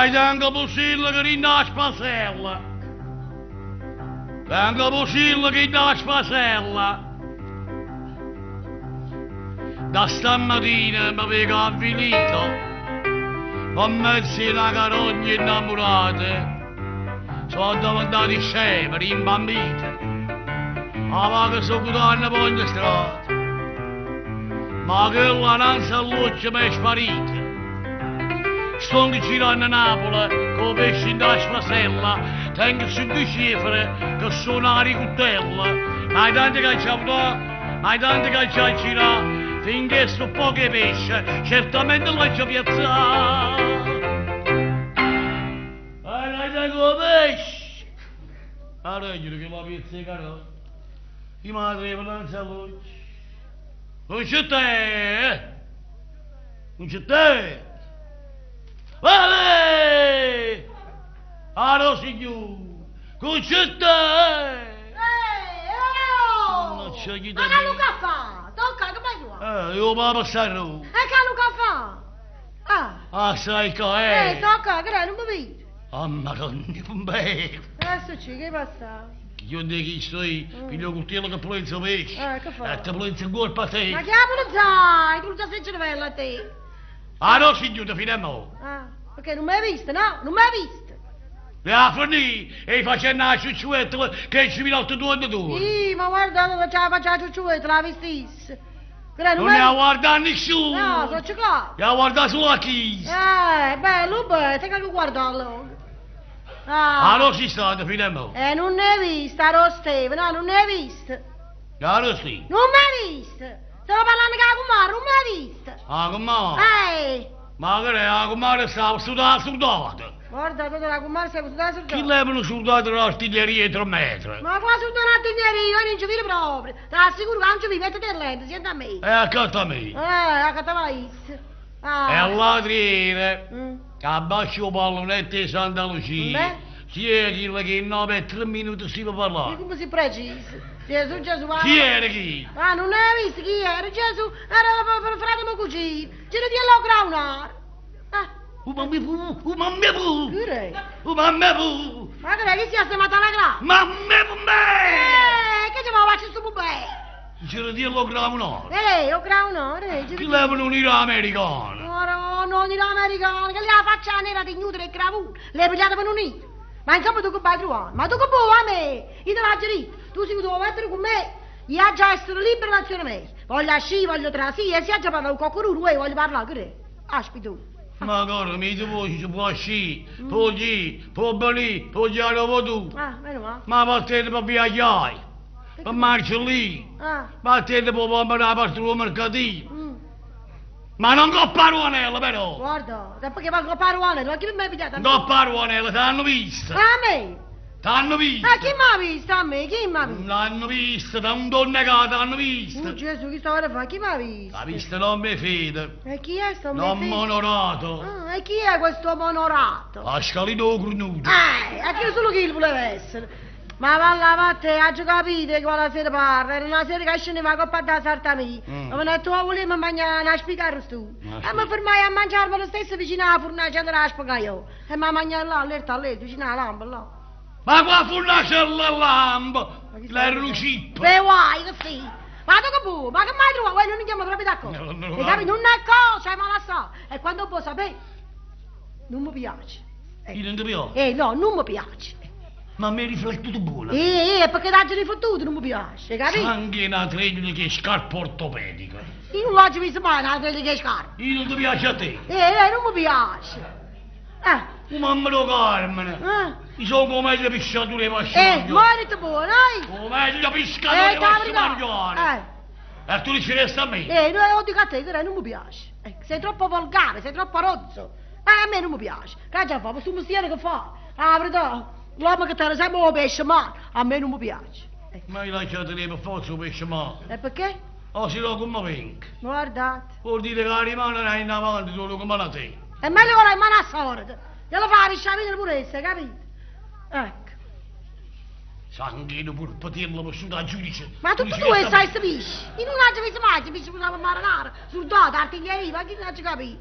Io tengo Pusilleco dint' 'a spasella. Tengo Pusilleco dint' 'a spasella. Da stammatina me veco avvilito, pe' mezzo 'e na carogna 'e 'nnammurate, so' addeventato scemo, rimbambito, 'a vaco secutanno p' ogne strada. Ma chella 'a nanze all'uocchie m'è sparita. Stongo giranno Napule cu 'o pesce 'int' 'a spasella, tengo sti due cifre che so' na ricuttella, ma tanto che aggia vutà, ma tanto che aggia girà, finché sto poco 'e pesce certamente l'aggia piazzà. E tengo 'o pesce! Arreglio chella piezza 'e carogna. Io m' 'a trevo 'nnanze all'uocchie. Nun ce te! Nun ce te! Vale! Aro signor! Nun ce te! Eh, oh! Non c'è chi Ma te che Luca fa? Tocca, che fai tu? Io papà sarò. E che Luca fa? Ah, Ah, sai che eh, è? tocca, che è? Non mi vedi. Ah, madonna, beh. Adesso ci, che passa? Io ne chi sto io, piglio il coltello che pulizza pesce. Che fa? E te pulizza in colpo a te. Ma che la pulizza? Tu non sei cervello a te. Ah, no, signore, fino a mo. Ah, perché non mi hai visto, no? Non mi hai visto. E a finì, e facendo la ciucciuetta che ci mi rotto due due. Sì, ma guarda, dove ce la faccia la ciucciuetta, la vestisse. Quella Non mi ne hai ha guardato nessuno. No, sono ciclato. E ha guardato solo a chi. Bello, bello, te che guardarlo. Ah. Ah, no, si sta, fino a mo. Non ne hai vista, ero Steve, no, non ne hai vista. Ah, no, sì. Non mi hai vista. Stavo parlando con la comare, non mi hai vista. Ah, come? Ma che è? La comare stava sudando, soldato. Guarda, tu la comare sei sudata Chi soldato. levano soldato dell'artiglieria 3 metri? Ma qua sono l'artiglieria, io non ci vedo proprio. Te l'assicuro che non ci vedo, mettete il lente, senti a me. E accanto a me. A che te vai? Ah. E all'altro Mm. che abbascio il pallonetto di Santa Lucia. Beh. Chi è quello che in 9 e 3 minuti si può E parlare? come si precisa? Gesù, Gesù, va. Chi era chi? Ah, non hai visto chi era? Gesù era per frate mio cugino. C'era di là graunare. Ah, Mamma pu, mamma pu, chi è? mamma pu, Ma che è che si è chiamata la gra? mamma pu me! Che ci va a faccio sto bene? C'era di là graunare. O graunare, Chi levano un ira americano? No, no, non era americano, che lì la faccia nera di nudo e cravù, l'hai pigliata per un unito. Ma insomma tu che vai trovando? Ma tu che vuoi a me? Io te l'ho detto, tu sei devo mettere con me. Io già essere libera l'azione mia. Voglio uscire, voglio trasire, e se già parlo con qualcuno, voglio parlare, che è? Aspetta tu. Ma ancora mi ti vuoi, ci può uscire, può dire, può venire, può girare tu. Ah, meno male. Ma vattene per viaggiare, per marciare lì, Ah, vattene per andare a parte del mercatino. mm. Ma non coppa ruanella però! Guarda, dopo che va a paruane, ma chi mi ha pigliato a me? Coppa ruanella, t'hanno vista! A me? T'hanno vista! Ah, chi mi ha visto a me? Chi mi ha visto? L'hanno vista, da un donna che t'hanno Oh, vista! Gesù, chi stava a fare? Chi mi ha visto? La vista non mi fida, E chi è sto non mio mi figlio? onorato! Ah, e chi è questo uomo onorato? La scalino cornuto! A chi solo chi voleva essere? Ma va là, va te, ha già capito che quella sera parla, era una sera che scendeva a coppa da sarta mia. Mm. Ma mi ha detto, oh, volevo mangiare una spiga arrosto. Una E spiga. mi fermai a mangiarmi lo stesso vicino alla fornace della spiga io. E mi mangiare là, allerta, allerta, vicino alla lampa, là. Ma qua fornace la lampa! Ma chi L'era sta un chip! Beh, guai, che sì. Ma tu che vuoi? Ma che mai trovato? Guai, non andiamo proprio d'accordo. No, no, no. Hai capito? Non è cosa, ma la sa. E quando può sapere, non mi piace. Io non ti piace? No, non mi piace. Ma mi hai riflettuto buono! Perché t'ha riflettuto, non mi piace, capito? Anche una treglia che è scarpa ortopedica! Io non l'ho visto mai una treglia che scarpa. Io non ti piace a te! Non mi piace. Oh, mamma do Carmine! Eh. Io sono come meglio pisciatore di Morite buono, eh? Come meglio pisciatore di t'ha mangiare! E tu dici resta a me! No, io dico a te che non mi piace. Sei troppo volgare, sei troppo rozzo. A me non mi piace. Che già fa? Questo mestiere che fa? Ah, verità, l'uomo che te ne sempre lo pesce male, a me non mi piace. Ma io lascio tenere per forza il pesce male. E perché? O se no come vengo? Guardate. Vuol dire che rimane in avanti solo come la te. È meglio che la in mano a sorda. Glielo fa risciamine pure essa, capito? Ecco. Sanguino purpatiello vissuto a giudice. Ma tu dici tu che sai sto pesce? Io non l'ho visto mai, pesce usava marinare, soldato, artiglieria, ma chi non ci capito?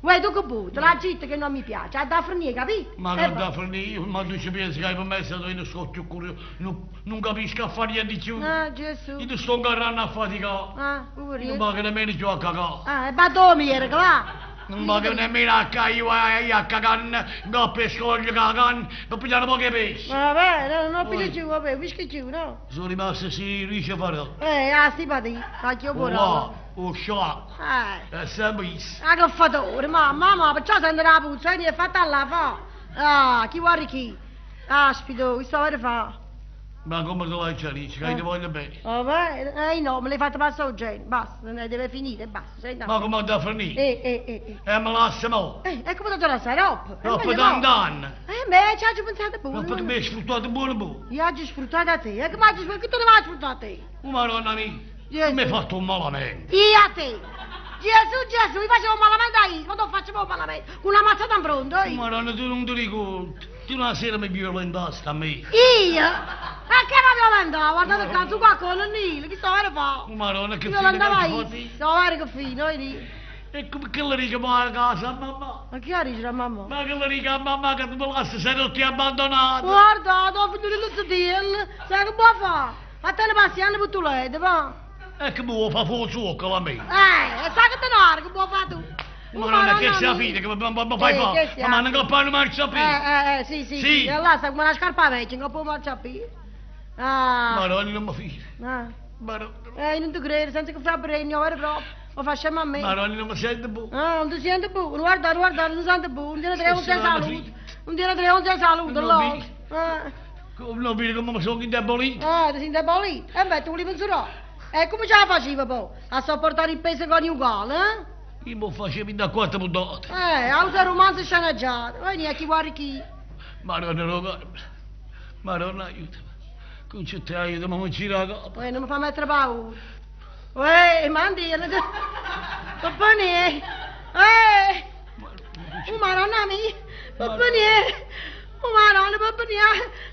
Uè, tu che vuoi? Te l'ha detto che non mi piace, ha da finire, capito? Ma Eh, che da finire, ma tu ci pensi che hai permesso di non sto più curioso, non capisco a fare niente più. Ah, Gesù. Io ti sto ingarrando a faticare. Ah, Non poverino. pago nemmeno più a cagare. Ah, e va dove ieri, là? Non pago nemmeno a cagare, io a cagare, no per scoglio cagare, per pigliare poche pesci. Vabbè, no, non piglio giù, vabbè, whisky giù, no? Sono rimasto sì, riesce a fare. Ah, sì, pati, ma che io Oh, pure. là, oh, sciacqua. Eh. È sempre isso. Ah, che fatore, mamma, mamma, perciò sento la puzza, e è fatta là, fa. Ah, chi vuole chi? Aspito, che sto a fare? Ma come te l'hai già detto, che ti voglio bene. Vabbè, no, me l'hai fatta passare un genio, basta, ne deve finire, basta, senta. Ma come da finire? E me lascia mo. E come ti la roba? Dopo tant'anni. Beh, ci ho pensato Ma perché pure. mi hai sfruttato buono buono? Io ho sfruttato a te, e come hai sfruttato? Che tu ne vai a sfruttare a te? Oh, madonna mia, Gesù. mi hai fatto un malamente. Io a te! Gesù, Gesù, io facevo malamente a io, ma non facevo malamente, con una mazzata in fronte, Oh, io. madonna, tu non ti ricordi. Tu una sera mi violentasti a me. Io? Ma che mi violentavo? Guardate qua, tu qua con il Nilo, che sto a fare? Oh, madonna, che Io fine che andavo hai io, fatto? sto a fare che fine, vedi? E come che le riga a casa, mamma? Ma chi ha dice a mamma? Ma che le riga a mamma che tu mi lasci sei tutti abbandonato? Guarda, ho finito il sedile, sai che può fare? Ma te ne passi anche per tu letto, va? E che mi vuoi fare fuoco zucchero a me? E sai che te ne che può fare tu? Madonna, che sia fine, che mi fai Eh, fare? che sia Ma non cappano marciapiede. Sì, sì, Sì. sì. E là sta come una scarpa vecchia, non può marciapiede. Ah. Madonna, non mi fido. Ah. Madonna, Non ti credo, senza che fa bregno, vero proprio. Lo facciamo a me. Madonna, non mi sento buono. Ah, non ti senti buono, guarda, guarda, non ti senti buono, un giorno tre non Sì, ti sì, saluto. Un giorno tre non ti saluto, Non allora. mi- Ah, Come non vedi come mi sono indebolito? ah, ti sei indebolito. E beh, tu volevi pensurare. E come ce la faceva poi? A sopportare il peso coniugale, eh? Io mi facevo da quattro puntate. A usare romanzo sceneggiato. Vieni a chi guarda chi. Madonna, lo Madonna, aiutami. Concetta, aiutami, mi gira la capo. Uè, non mi fa mettere paura. Uè, mandi, Pappone. Oh, madonna mia. Pappone. Oh, madonna, pappone.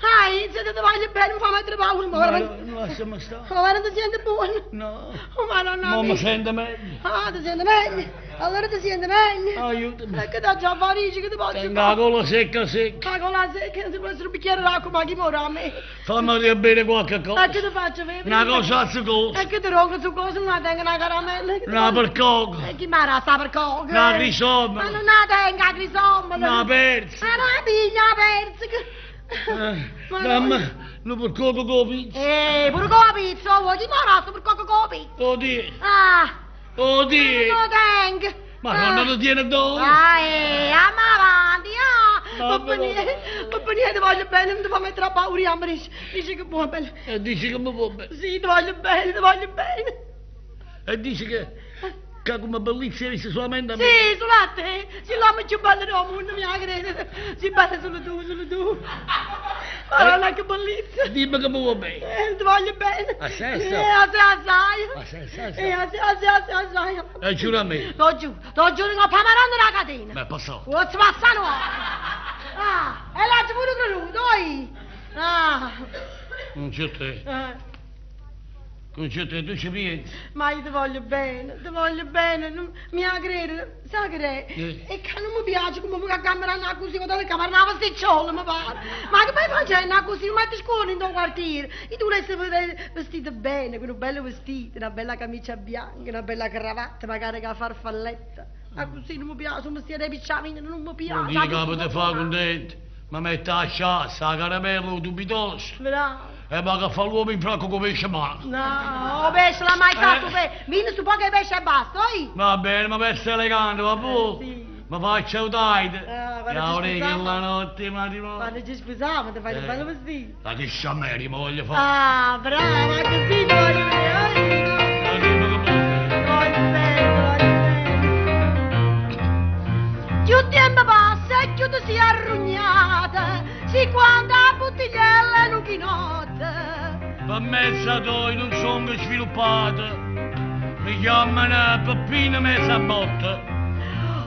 Ai, se ti voglio bene, mi fa mettere paura. Ma veramente... Madonna, lasciami stare. Ma veramente ti senti buono. No. Oh, madonna Ma mi mia. sento meglio. Ah, ti senti meglio. Allora ti senti meglio. Aiutami. E che ti già Parigi, che ti posso Tengo la gola secca secca. Ma con la secca, non si può essere un bicchiere d'acqua, ma chi muore a me? Fammi bere qualche Ma cosa. che ti faccio bere? Una cosa su E che ti rompo su cosa? Non la tengo una caramella. Che ti Una faccio? percoca. E chi mi ha sta percoca? Una grisomma. Ma non la tengo la grisomma. Una persa. Ma una piglia la persica. Ma Dammi una percoca con la pizza. Pure con la pizza, vuoi chi mi ha sta percoca con la pizza? Oddio. Ah, Oddio. non la tengo. Ma non lo tiene dove? Ah, andiamo avanti, ah! Vabbè, Papà niente, papà niente, voglio bene, non ti fa mettere a paura, ma dice, dice che buona bella. E dici che mi può bene. Sì, ti voglio bene, ti voglio bene. E dici che come bellezza vista solamente a me. Sì, solo a te. Sì, l'uomo più bello del mondo, mi crede. Sì, bello solo tu, solo tu. Madonna, che bellezza. Dimmi che mi vuoi bene. Ti voglio bene. A sesta? A assai. A sesta, a sesta. Assai, assai, assai. E giura a me. Lo giuro, lo giuro, non pamarando la catena. Ma è passato. Pozzo passare no. Ah, e l'ha pure creduto, oi. Ah. Non c'è te. Concetta, tu ci pensi? Ma io ti voglio bene, ti voglio bene, non mi crede, sai che è? Eh. E che non mi piace come mi camera così, quando la camera una pasticciola, mi pare. Ma che poi facendo così, non metti scuola in tuo quartiere. E tu l'hai vestito bene, con un bello vestito, una bella camicia bianca, una bella cravatta, magari con la farfalletta. Ma così non mi piace, mi stia dei picciamini, non mi piace. Non dire che ti fa contento. Ma mette la sciassa, la caramella, il dubitoso. Bravo. E ma che fa l'uomo in fracco come pesce mano. No, pesce l'ha mai fatto, Eh. pesce. Vieni su poco pesce e basta, oi. Va bene, ma per essere elegante, va buono. Sì. Ma faccio un taglio. Ah, guarda, E ci ora che scusiamo. la notte matrimonio. Quando ci sposiamo, ti fai un Eh. bello vestito. Ma che sciameri mi voglio fare. Ah, brava, così ti voglio bene. oi. Ma dimmi che Ti voglio bene, ti voglio bene. Più tempo passa e più ti si arrugnata, si quando la bottigliella è un chinotto. Per mezza toi non sono sviluppato. Mi chiamano Peppino mezza botta.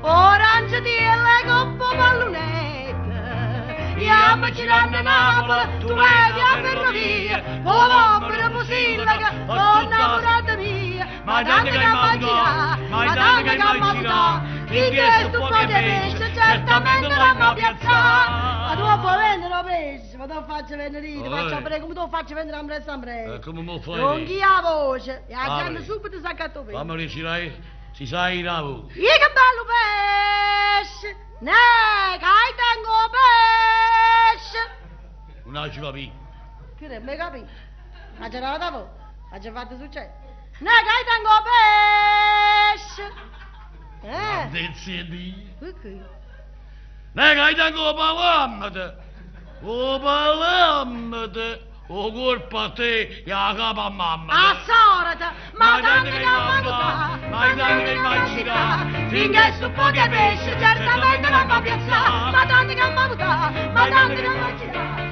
Orange di le coppa pallonette, Iamo girando a Napoli, tu levi a ferrovia, oh, per Posillaca, oh, innamorata mia, Ma tanto che mi ma tanto che mi gira, Finché sto poco pesce, certamente l'hanno piazzà. Ma tu puoi vendere lo pesce, ma tu faccio vendere io, ti faccio Oi. vedere come tu faccio vendere ambressa ambressa. Eh, come mo fai? Non chi ha voce, e la Ah, gente beh. subito sa che tu pesce. Fammi recitare, si sa il ravo. Io che bello pesce! Ne, che tengo pesce! Non ci capito. Che ne mai capito? Ma c'era da voi, ma c'è fatto succedere. Ne, che tengo pesce! Eh, Grandezza di Dio. perché? Ne che tengo palamate. O palamate. O colpa a te e a capa a mamma. A sorata, ma Ma tanto tanto che che mangià, ma tanto che mangerà, finché su poche pesce certamente non va piazzà, ma tanto che mangià, ma tanto che mangerà.